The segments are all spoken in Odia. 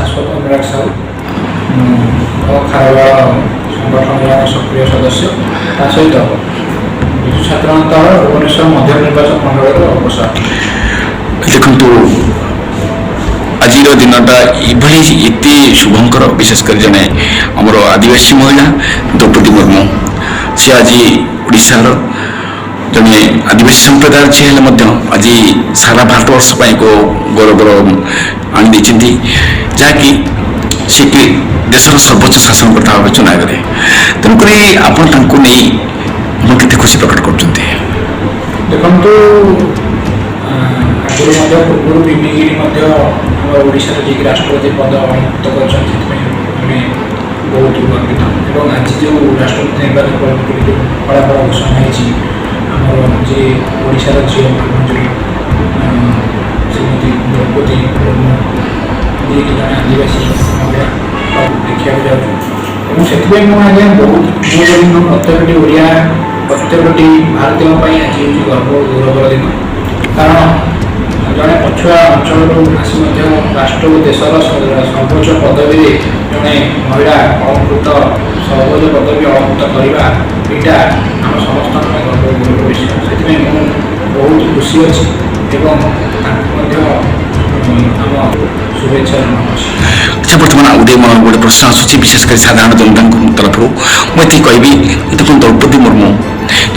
ଶାଶ୍ୱତ ଅନୁରାଗ ସାହୁ। ମୁଁ ଖାରବେଳ ସଂଗଠନର ଜଣେ ସକ୍ରିୟ ସଦସ୍ୟ। ତା ସହିତ ବିଜୁ ଛାତ୍ର ଜନତା ଦଳ ଭୁବନେଶ୍ୱର ମଧ୍ୟ ନିର୍ବାଚନ ମଣ୍ଡଳୀର ଉପସଭାପତି। ଦେଖନ୍ତୁ, ଆଜିର ଦିନଟା ଏଭଳି ଏତେ ଶୁଭଙ୍କର, ବିଶେଷ କରି ଜଣେ ଆମର ଆଦିବାସୀ ମହିଳା ଦ୍ରୌପଦୀ ମୁର୍ମୁ, ସେ ଆଜି ଓଡ଼ିଶାର ଜଣେ ଆଦିବାସୀ ସମ୍ପ୍ରଦାୟର ଝିଅ ହେଲେ ମଧ୍ୟ ଆଜି ସାରା ଭାରତବର୍ଷ ପାଇଁ ଏକ ଗୌରବର ଆଣିଦେଇଛନ୍ତି, ଯାହାକି ସେ କି ଦେଶର ସର୍ବୋଚ୍ଚ ଶାସନକର୍ତ୍ତା ଭାବେ ଚୁନାଗଲେ। ତେଣୁକରି ଆପଣ ତାଙ୍କୁ ନେଇ ଆପଣ କେତେ ଖୁସି ପ୍ରକଟ କରୁଛନ୍ତି? ଦେଖନ୍ତୁ, ଆଗରୁ ମଧ୍ୟ, ପୂର୍ବରୁ ଭିଭି ଗିରି ମଧ୍ୟ ଆମ ଓଡ଼ିଶାର ଯିଏକି ରାଷ୍ଟ୍ରପତି ପଦ ଅଳଙ୍କୃତ କରିଛନ୍ତି, ସେଥିପାଇଁ ଆମେ ବହୁତ ଗର୍ବିତ। ଏବଂ ଆଜି ଯେଉଁ ରାଷ୍ଟ୍ରପତି ନିର୍ବାଚନ ପରେ ଯେଉଁ ଫଳାଫଳ ଘୋଷଣା ହେଇଛି, ଆମର ଯିଏ ଓଡ଼ିଶାର ଝିଅ ମହାମଞ୍ଜୁରୀ ଶ୍ରୀମତୀ ଦ୍ରୌପଦୀ ମୁର୍ମୁ, ଯିଏକି ଜଣେ ଆଦିବାସୀ ମହିଳା, ତାକୁ ଦେଖିବାକୁ ଯାଉଛୁ। ଏବଂ ସେଥିପାଇଁ ମୁଁ ଆଜ୍ଞା ବହୁତ, ମୁଁ ବୋଲି ନୁହଁ, ପ୍ରତ୍ୟେକଟି ଓଡ଼ିଆ, ପ୍ରତ୍ୟେକଟି ଭାରତୀୟଙ୍କ ପାଇଁ ଆଜି ହେଉଛି ଗର୍ବ ଓ ଗୌରବର ଦିନ। କାରଣ ଜଣେ ପଛୁଆ ଅଞ୍ଚଳରୁ ଆସି ମଧ୍ୟ ରାଷ୍ଟ୍ର ଓ ଦେଶର ସର୍ବୋଚ୍ଚ ପଦବୀରେ ଜଣେ ମହିଳା ଅଳଙ୍କୃତ, ସର୍ବୋଚ୍ଚ ପଦବୀ ଅଳଙ୍କୃତ କରିବା, ଏଇଟା ଆମ ସମସ୍ତଙ୍କ ପାଇଁ ଗର୍ବ ଓ ଗୌରବ ବିଷୟ। ସେଥିପାଇଁ ମୁଁ ବହୁତ ଖୁସି ଅଛି ଏବଂ ତାଙ୍କୁ ମଧ୍ୟ ଆମ ଶୁଭେଚ୍ଛା ଜଣାଉଛି। ଆଚ୍ଛା, ବର୍ତ୍ତମାନ ଆଉ ଗୋଟେ ମୋର ଗୋଟେ ପ୍ରଶ୍ନ ଆସୁଛି, ବିଶେଷ କରି ସାଧାରଣ ଜନତାଙ୍କ ତରଫରୁ। ମୁଁ ଏତିକି କହିବି, ଦେଖନ୍ତୁ, ଦ୍ରୌପଦୀ ମୁର୍ମୁ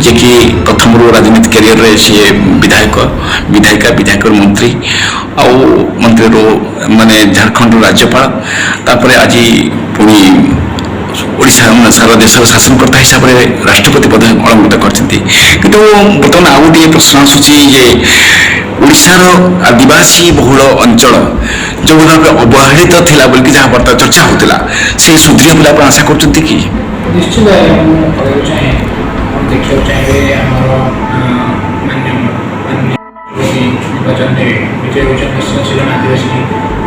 ଯିଏକି ପ୍ରଥମରୁ ରାଜନୀତି କ୍ୟାରିୟରରେ ସିଏ ବିଧାୟକ, ବିଧାୟିକା, ବିଧାୟକରୁ ମନ୍ତ୍ରୀ, ଆଉ ମନ୍ତ୍ରୀରୁ ମାନେ ଝାଡ଼ଖଣ୍ଡର ରାଜ୍ୟପାଳ, ତାପରେ ଆଜି ପୁଣି ଓଡ଼ିଶା ମାନେ ସାରା ଦେଶର ଶାସନକର୍ତ୍ତା ହିସାବରେ ରାଷ୍ଟ୍ରପତି ପଦ ଅଳଙ୍କୃତ କରିଛନ୍ତି। କିନ୍ତୁ ବର୍ତ୍ତମାନ ଆଉ ଗୋଟିଏ ପ୍ରଶ୍ନ ଆସୁଛି ଯେ ଓଡ଼ିଶାର ଆଦିବାସୀ ବହୁଳ ଅଞ୍ଚଳ ଯେଉଁଭଳି ଭାବେ ଅବହେଳିତ ଥିଲା ବୋଲିକି ଯାହା ବର୍ତ୍ତମାନ ଚର୍ଚ୍ଚା ହେଉଥିଲା, ସେ ସୁଧୁରିବ ବୋଲି ଆପଣ ଆଶା କରୁଛନ୍ତି କି? ନିଶ୍ଚିତ ଆଜ୍ଞା, ମୁଁ କହିବାକୁ ଚାହେଁ, ଆପଣ ଦେଖିବାକୁ ଚାହିଁବେ, ଆମର ମାନ୍ୟ ମାନ୍ୟ ନିର୍ବାଚନରେ ବିଜୟ ହୋଇଛନ୍ତି। ନିଶ୍ଚିତ ସେ ଜଣେ ଆଦିବାସୀ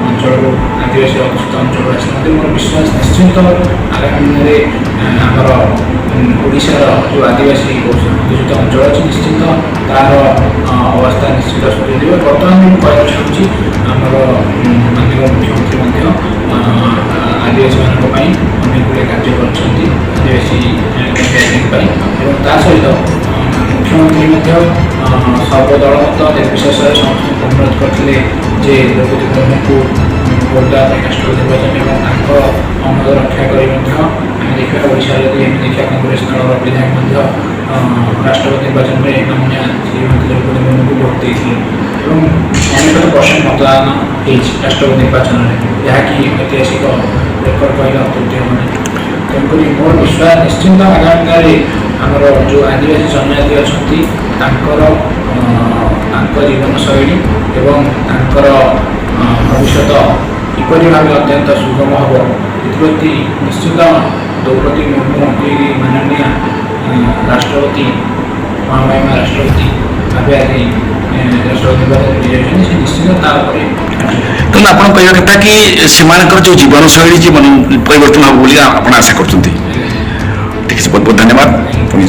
ଅଞ୍ଚଳରୁ, ଆଦିବାସୀ ଅଧ୍ୟୁଷିତ ଅଞ୍ଚଳରୁ ଆସିଥାନ୍ତି। ମୋର ବିଶ୍ୱାସ, ନିଶ୍ଚିନ୍ତ ଆଗାମୀ ଦିନରେ ଆମର ଓଡ଼ିଶାର ଯେଉଁ ଆଦିବାସୀ ଅଧ୍ୟୁଷିତ ଅଞ୍ଚଳ ଅଛି, ନିଶ୍ଚିନ୍ତ ତାର ଅବସ୍ଥା ନିଶ୍ଚିତ ସୁଧୁରିବ। ବର୍ତ୍ତମାନ ମୁଁ କହିବାକୁ ଚାହୁଁଛି, ଆମର ମାନ୍ୟବର ମୁଖ୍ୟମନ୍ତ୍ରୀ ମଧ୍ୟ ଆଦିବାସୀମାନଙ୍କ ପାଇଁ ଅନେକ ଗୁଡ଼ିଏ କାର୍ଯ୍ୟ କରିଛନ୍ତି, ଆଦିବାସୀ କ୍ୟାମ୍ପେନିଂ ପାଇଁ। ଏବଂ ତା ସହିତ ମୁଖ୍ୟମନ୍ତ୍ରୀ ମଧ୍ୟ ସର୍ବଦଳ ମତ ନିର୍ବିଶେଷରେ ସମସ୍ତଙ୍କୁ ଅନୁରୋଧ କରିଥିଲେ ଯେ ଦ୍ରୌପଦୀ ମୁର୍ମୁଙ୍କୁ ଭୋଟ ଦେବା ପାଇଁ ରାଷ୍ଟ୍ରପତି ନିର୍ବାଚନ। ଏବଂ ତାଙ୍କ ଅନୁରୋଧ ରକ୍ଷା କରି ମଧ୍ୟ ଆମେ ଦେଖିବା, ଓଡ଼ିଶାରେ ଯଦି ଆମେ ଦେଖିବା, କଂଗ୍ରେସ ଦଳର ବିଧାୟକ ମଧ୍ୟ ରାଷ୍ଟ୍ରପତି ନିର୍ବାଚନରେ ମାନନୀୟା ଶ୍ରୀମତୀ ଦ୍ରୌପଦୀ ମୁର୍ମୁଙ୍କୁ ଭୋଟ ଦେଇଥିଲେ ଏବଂ 99% ମତଦାନ ହେଇଛି ରାଷ୍ଟ୍ରପତି ନିର୍ବାଚନରେ, ଯାହାକି ଐତିହାସିକ ରେକର୍ଡ କହିଲେ ଅତ୍ୟୁକ୍ତି ହେବ ନାହିଁ। ତେଣୁକରି ମୋର ବିଶ୍ୱାସ, ନିଶ୍ଚିନ୍ତ ଆଗାମୀ ଦିନରେ ଆମର ଯେଉଁ ଆଦିବାସୀ ଜନଜାତି ଅଛନ୍ତି, ତାଙ୍କର ତାଙ୍କ ଜୀବନଶୈଳୀ ଏବଂ ତାଙ୍କର ଭବିଷ୍ୟତ କିପରି ଭାବେ ଅତ୍ୟନ୍ତ ସୁଗମ ହେବ, ଏଥିପ୍ରତି ନିଶ୍ଚିତ ଦ୍ରୌପଦୀ ମୁର୍ମୁ ଯିଏକି ମାନନୀୟ ରାଷ୍ଟ୍ରପତି, ମହାମହିମା ରାଷ୍ଟ୍ରପତି ଭାବେ ଆଜି ରାଷ୍ଟ୍ରପତି ନିର୍ବାଚନ ବିଜୟୀ ହୋଇଛନ୍ତି, ସେ ନିଶ୍ଚିତ ତା ଉପରେ କାର୍ଯ୍ୟ କରିବେ। ତେଣୁ ଆପଣ କହିବା କଥା କି ସେମାନଙ୍କର ଯେଉଁ ଜୀବନଶୈଳୀ, ଜୀବନ ପରିବର୍ତ୍ତନ ହେବ ବୋଲି ଆପଣ ଆଶା କରୁଛନ୍ତି। ଠିକ୍ ଅଛି, ବହୁତ ବହୁତ ଧନ୍ୟବାଦ ପୁଣି।